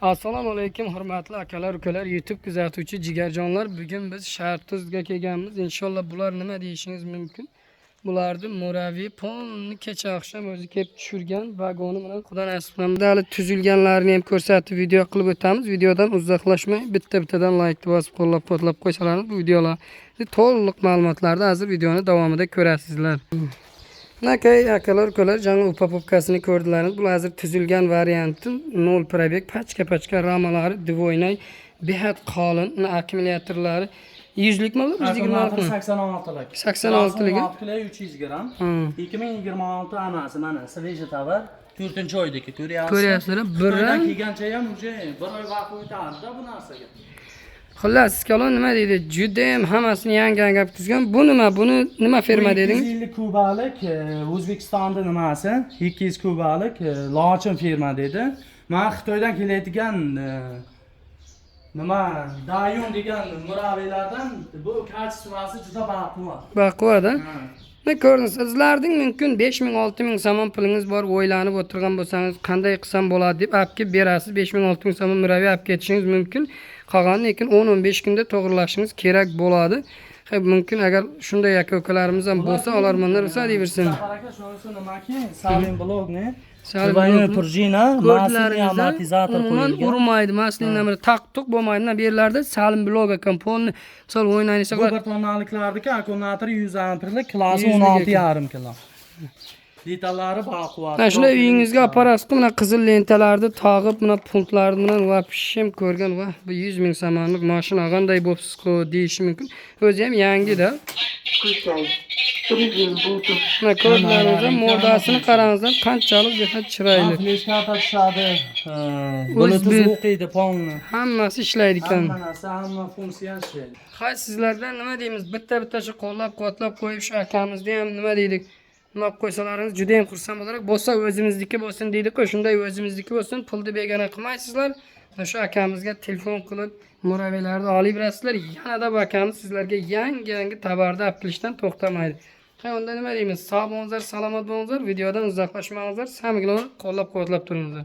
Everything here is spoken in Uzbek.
Assalomu alaykum, hurmatli akalar, ukalar, YouTube kuzatuvchi jigarjonlar. Bugun biz Shartuzga kelganmiz. Inshaalloh bular nima deyishingiz mumkin. Bularni muraviy polni kecha oqshom o'zi kelib tushirgan vagoni bilan, Xudo nasib qilsa, hali tuzilganlarini ham ko'rsatib video qilib o'tamiz. Videodan uzoqlashmay, bitta bittadan laykni bosib, qo'llab-quvvatlab qo'ysalaringiz, bu videolarni to'liq ma'lumotlarni hozir videoni davomida ko'rasizlar. Minakay, akalar, ukalar, yangi упаковка sini ko'rdilaringiz. Bu hozir tuzilgan varianti, 0 пробег, пачка пачка, ramalari двойной, behad qalin, akkumulyatorlari 100 likmi bu? Akkumulyator 126 mi? 86lik. 86 lik, 16 kilo 300 gramm. 2026 anasi, mana, свежий tovar. 4-oydagi, ko'ryapsiz. Ko'ryapsizlar, bir Xitoydan kelgancha ham уже bir oy vaqt o'tardi bu narsaga. Xullas kalon, nima deydi? Judayam hammasini yangi yangi qilib tuzgan. Bu nima? Buni nima firma dedingiz? 250 kubalik, O'zbekistonda nimasi? 200 kubalik, Lochin firma dedi. Man Xitoydan kelayotgan, nima, Dayun degan murabbiylardan bu качество si juda baquvvat. Baquvvat. Ha. Ne ko'rdingiz? Sizlarning mumkin 5000 6000 somon pulingiz bor, o'ylanib o'tirgan bo'lsangiz, qanday qilsam bo'ladi deb olib kelib berasiz. 5000 6000 somon murabbiy olib ketishingiz mumkin. Qolganini lekin 10-15 kunda to'g'irlashingiz kerak bo'ladi. Ha, mumkin agar shunday aka ukalarimiz ham bo'lsa, ular mendan ruxsat bersin. Safar aka, shunisi nimaki, Salin blokni Salin двойной blokni пружина, масляный ko'rdilaringizda, amortizator umuman qo'yilgan. Urmaydi, maslin taq tuq bo'lmaydi. Mana bu yerlarda salim blok ekan, polni misol o'ynaysiz. Bu bir tonnaliklardiki akkumulyatori 100 amperlik, kilosi 100 lik ekan. 16,5 kilo. Detallari baquvvat. Mana shunday uyingizga olib borasiz, mana qizil lentalarni tog'ib, mana pultlarni bilan вообще ko'rgan va bu 100 ming somonlik mashina qanday bo'libsiz-ku deyishi mumkin. O'zi ham yangida. Включай. Режим Bluetooth. Mana ko'rdilaringizda, mordasini qarangizlar, qanchalik jihat chiroyli. Flesh karta tushadi. Bluetooth o'qiydi polni. Hammasi ishlaydi ekan. Hamma narsa, hamma funksiya ishlaydi. Hay, sizlardan nima deymiz, bitta bitta shu qo'llab quvvatlab qo'yib, shu akamizni ham, nima deydik, nima qilib qo'ysalaringiz juda ham xursand bo'lardik. Bo'lsa o'zimizniki bo'lsin deydik-ku, shunday o'zimizniki bo'lsin, pulni begona qilmaysizlar. Mana shu akamizga telefon qilib, murabbiylarni olib berasizlar. Yanada bu akamiz sizlarga yangi yangi tovarni olib kelishdan to'xtamaydi. Ha, unda nima deymiz, sog' bo'linglar, salomat bo'linglar, videodan uzoqlashmanglar, samiglar, qo'llab quvvatlab turinglar.